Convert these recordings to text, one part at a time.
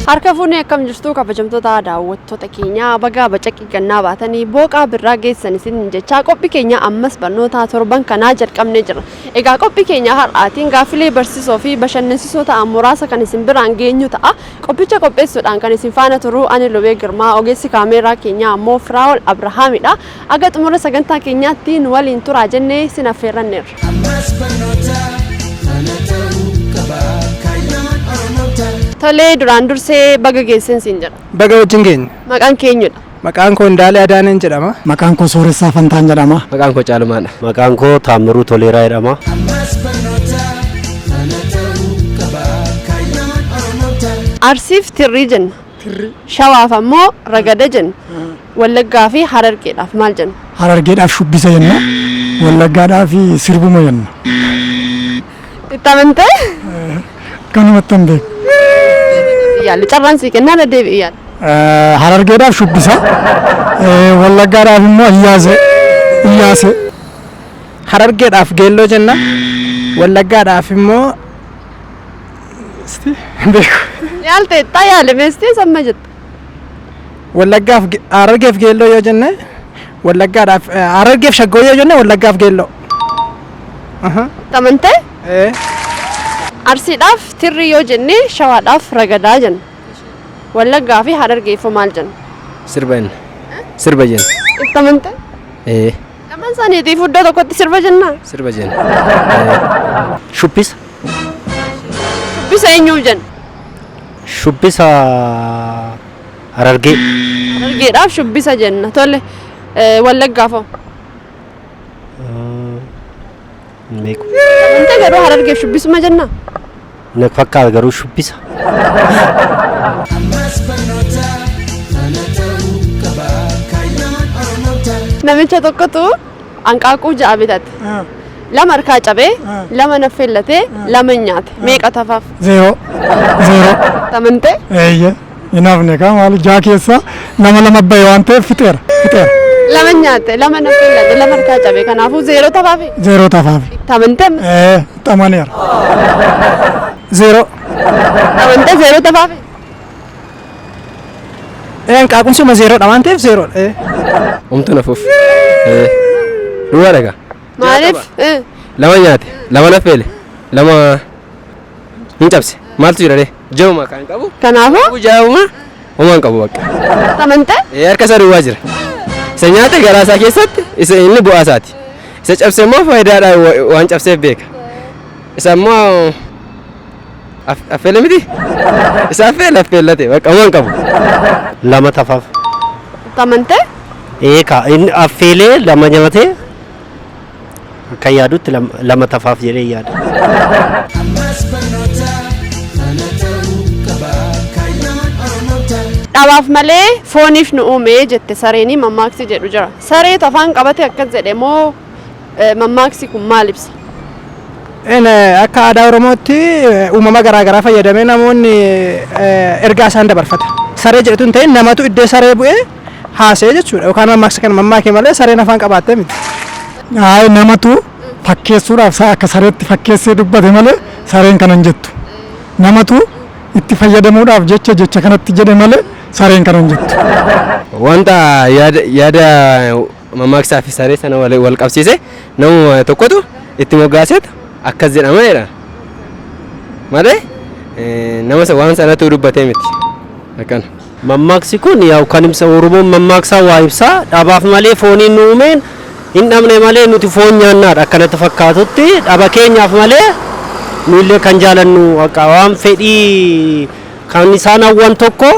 Harka fuunee akkam jirtu kabajamtoota daawwattoota keenyaa bagaa bacaqii gannaa baatanii booqaa birraa geessan isin jechaa qophii keenya ammas barnoota torban kanaa jalqabnee jira. Egaa qophii keenya har'aatiin gaaffilee barsiisoo fi bashannansiisoo ta'an muraasa kan isin biraan geenyu ta'a. Qophicha qopheessuudhaan kan isin faana turu ani Lubee Girmaa ogeessi kaameeraa keenyaa ammoo Firaa'ol Abrahaamidha. Aga xumura sagantaa keenyaatti nu waliin turaa jennee isin affeerranneerra. Ammas barnoota kana ta'uu qaba kaayyoon Oromoota. Tolee duraan dursee baga geessan siin jedha. Baga wajjin keenya. Maqaan keenyudha. Maqaan koo Indaalee Adaaneen jedhama. Maqaan koo Sooressaa Fantaan jedhama. Maqaan koo Caalumaadha. Maqaan koo Taammiruu Toleeraa jedhama. Ammas barnoota kana ta'uu qaba kaayyoon Oromoota. Arsiif tirrii jenna. Shawaaf ammoo ragada jenna. Wallaggaa fi Harargeedhaaf maal jenna? Harargeedhaaf shubbisa jenna. Wallaggaadhaaf sirbuma jenna. Itti amantee? Kanumatti hin beeku. Yaalli carraan sii kennaa irra deebi'i yaala. Harargeedhaaf shubbisa. Wallaggaadhaaf immoo iyyaase. Iyyaase. Harargeedhaaf geelloo jenna. Wallaggaadhaaf immoo Isti hin beeku. Yaalte taa yaale meestee samma jetta. Wallaggaaf Harargeef geelloo yoo jenne Wallaggaadhaaf Harargeef shaggoo yoo jenne Wallaggaaf geelloo. Aha. Itti amantee? Ee. Arsiidhaaf tirrii yoo jenne shawaadhaaf ragadaa jenna. Wallaggaa fi Harargeeffoo maal jenna? Sirba jenna. Sirba jenna. Itti amantee? Ee. Lamaan isaaniitiif iddoo tokkotti sirba jennaa? Sirba jenna. Ee. Shubbisa. Shubbisa eenyuuf jenna? Shubbisa Harargee. Harargeedhaaf shubbisa jenna. Tole Wallaggaaf hoo? Hin beeku. Amantee garuu Harargeef shubbisuma jennaa? Na fakkaata garuu shubbisa. Ammas barnoota kana ta'uu qaba kaayyoon Oromoota. Namicha tokkotu hanqaaquu ja'a bitate. Lama harkaa cabee, lama naffeellatee, lama hin nyaate. Meeqa tafaaf? Zeeroo. Zeeroo. Amantee? Eeyye. Hin hafne kaa maali ja'a keessaa lama lama bahe waan ta'eef fixeera. Fixeera. Lama nyaate, lama naffeellate, lama harkaa cabe. Kanaafuu zeeroo tafaafi. Zeeroo tafaafi. Amantee? Ee xamaneera. Zeeroo. Amantee zeeroo tafaafi. Ee hanqaaquun suma zeeroodha waan ta'eef zeeroodha. Ee. Homtuu nafuuf. Ee. Duwwaa dhagaa. Maaliif? Lama nyaate, lama naffeele, lama hin cabse. Maaltu jira ree? Ja'uma kan qabu. Kanaafuu Qabu ja'uma homaa hin qabu bakka. amantee? Ee harka isaa duwwaa jira. Isa nyaate garaa isaa keessatti isa inni bu'aa isaati. Isa cabse immoo faayidaadhaan waan cabseef beeka. Isa immoo affeele miti? Isa affeele affeellate bakka homaa hin qabu. Lama tafaaf. Amantee? Ee ka inni affeelee lama nyaatee akka yaadutti lama tafaaf jedhee yaada. Ammas barnoota kana ta'uu qaba kaayyoon Oromoota. Dhabaaf malee fooniif nu uume jette sareenii mammaaksi jedhu jira. Sareetu afaan qabate akkas jedhe moo mammaaksi kun maal ibsa? Akka aadaa Oromootti uumama garaa garaa fayyadamee namoonni ergaa isaan dabarfata. Saree jedhetu hin ta'in namatu iddoo saree bu'ee haasa'e jechuudha. Yookaan mammaaksa kana mammaake malee sareen afaan qabaattee miti. Hayi namatu fakkeessuudhaaf isaa akka sareetti fakkeessee dubbate malee sareen kana hin jettu. Namatu itti fayyadamuudhaaf jecha jecha kanatti jedhe malee sareen kana hin jettu. Wanta yaada yaada mammaaksaa fi saree sana wal qabsiise namuma tokkotu itti moggaaseetu akkas jedhama jedha. Malee nama waan sanatu dubbatee miti. Akkana. Mammaaksi kun yaa'u kan ibsa Oromoon mammaaksaa waa ibsa dhabaaf malee fooniin nu uumeen hin dhabne malee nuti foon nyaannaadha akkanatti fakkaatutti dhaba keenyaaf malee nu illee kan jaalannu akka waan fedhii kan isaan hawwan tokko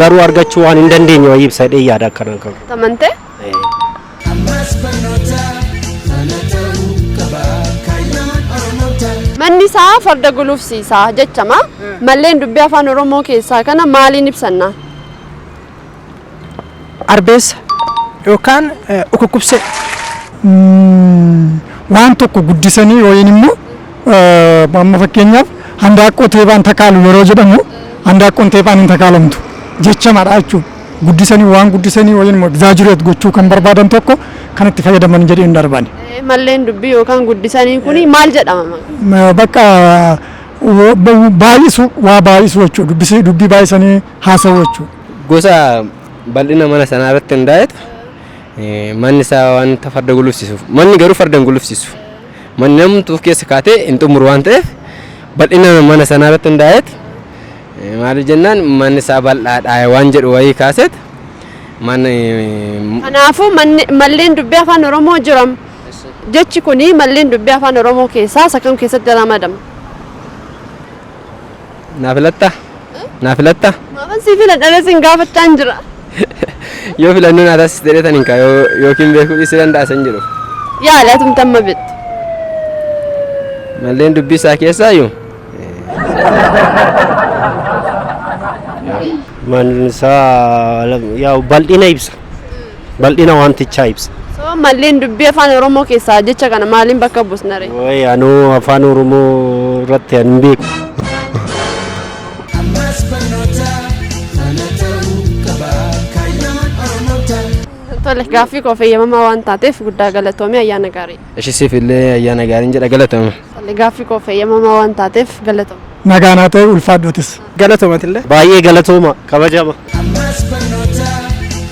garuu argachuu waan hin dandeenye wayii ibsa jedhee yaada akkanaan qabu. Amantee? Ammas barnoota kana ta'uu qaba kaayyoon Oromoota. Manni isaa farda gulufsiisaa jechama. Malleen dubbii afaan Oromoo keessaa kana maaliin ibsanna? Arbeessa yookaan ukukkubsee. Waan tokko guddisanii yookiin immoo amma fakkeenyaaf handaaqqoo teephaan takaalu yeroo jedhamu handaaqqoon teephaan hin takaalamtu jechamadha jechuudha. Guddisanii waan guddisanii yookiin immoo exaggerate gochuu kan barbaadan tokko kan itti fayyadaman jedhee hin darbani. Malleen dubbii yookaan guddisanii kuni maal jedhama? Bakka Baay'isu, waa baay'isu jechuudha. Dubbisee dubbii baay'isanii haasa'u jechuudha. Gosa bal'ina mana sanaa irratti hundaa'etu manni isaa wanta farda gulufsiisuuf. Manni garuu farda hin gulufsiisu. Manni namtu of keessa kaatee hin xumuru waan ta'eef bal'ina mana sanaa irratti hundaa'etu maaliif jennaan manni isaa bal'aadha waan jedhu wayii kaaseet mana. Kanaafuu malleen dubbii afaan Oromoo jiram. Jechi kuni malleen dubbii afaan Oromoo keessaa isa kam keessatti ramadama? Naa filattaa? Naa filattaa? Maafan sii filadha sin gaafachaan jira. Yoo filannoo naa taasiste jedhee tan hin kaa yookiin beekuu dhiisuu danda'a san jedhu. Yaali atumti amma beektu. Malleen dubbii isaa keessaayyuu Manni isaa yaa'u bal'ina ibsa. Bal'ina wantichaa ibsa. So malleen dubbii afaan Oromoo keessaa jecha kana maaliin bakka buusna ree? Wayi anuu afaan Oromoo irratti hin beeku. Ammas barnoota kana ta'uu qaba kaayyoon Oromoota. Tole, gaaffii koo fayyamamaa waan taateef guddaa galatoomii, ayyaana gaarii. Ishi siif illee ayyaana gaariin jedha, galatoomi. Tole, gaaffii koo fayyamamaa waan taateef galatoome. Nagaa naa ta'e, ulfaadhootis. Galatoomatillee. Baay'ee galatooma, kabajama. Ammas barnoota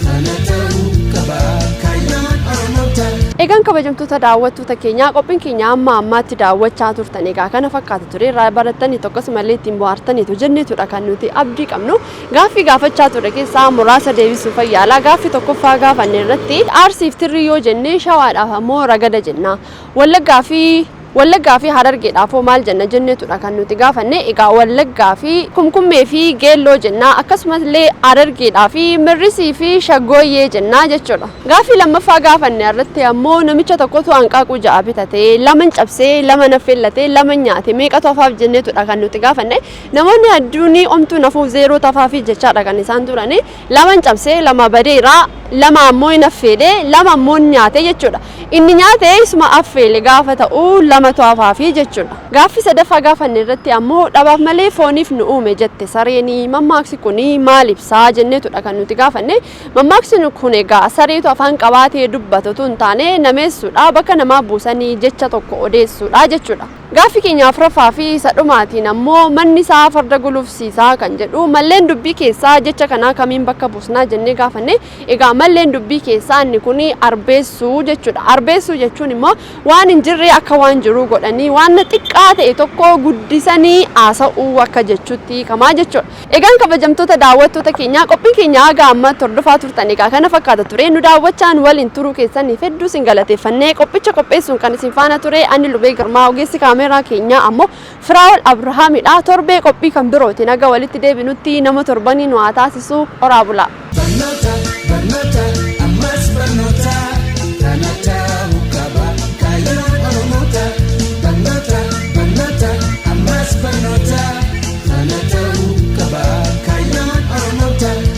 kana ta'uu qaba kaayyoon Oromoota. Egaan kabajamtoota daawwattoota keenyaa, qophiin keenya amma ammaatti daawwachaa turtan egaa kana fakkaata ture. Irraa barattanii akkasumallee ittiin bohaartaniitu jenneetudha kan nuti abdii qabnu. Gaaffii gaafachaa ture keessaa muraasa deebisuuf yaalaa. Gaaffii tokkoffaa gaafanne irratti aarsiif tirrii yoo jenne, shawaadhaaf ammoo ragada jenna. Wallaggaa fi Harargeedhaaf hoo maal jenna jenneetudha kan nuti gaafanne. Egaa Wallaggaa fi kumkummee fi geelloo jenna, akkasumas illee Harargeedhaa fi mirrisii fi shaggooyyee jenna jechuudha. Gaaffii lammaffaa gaafanne irratti ammoo namicha tokkotu hanqaaquu 6 bitatee, lama cabsee, lama naffeellatee, lama nyaate, meeqatu hafaaf jenneetudha kan nuti gaafanne. Namoonni hedduun omtuu nafuuf, zeeroo tafaafii jechaadha kan isaan turani. Lama cabsee, lama badeera, lama ammoo hin affeele, lama ammoo nyaate jechuudha. Inni nyaate isuma affeele gaafa ta'u lamatu hafaafii jechuudha. Gaaffii sadaffaa gaafanne irratti ammoo dhabaaf malee fooniif nu uume jette sareenii, mammaaksi kuni maal ibsaa jenneetudha kan nuti gaafanne. Mammaaksi kun egaa sareetu afaan qabaatee dubbatu otoo hin taane nameessuudha, bakka namaa buusanii jecha tokko odeessuudha jechuudha. Gaaffii keenya afuraffaa fi isa dhumaatiin ammoo manni isaa farda gulufsiisaa kan jedhu malleen dubbii keessaa jecha kanaa kamiin bakka buusnaa jennee gaafanne. Egaa malleen dubbii keessaa inni kun arbeessuu jechuudha. Arbeessuu jechuun immoo waan hin jirre akka waan jiru godhanii waan xiqqaa ta'e tokko guddisanii haasa'uu akka jechuutti hiikamaa jechuudha. Egaan kabajamtoota daawwattoota keenyaa, qophiin keenya haga ammaatti hordofaa turtan egaa kana fakkaata ture. Nu daawwachaan waliin turuu keessaniif hedduu isin galateeffannee, qophicha qopheessuun kan isin faana ture ani Lubee Girmaa, ogeessi kaameeraa keenyaa ammoo Firaa'ol Abrahaamidha. Torbee qophii kan birootiin haga walitti deebinutti nama torbanii nu haa taasisu, horaa bulaa. Barnoota, barnoota.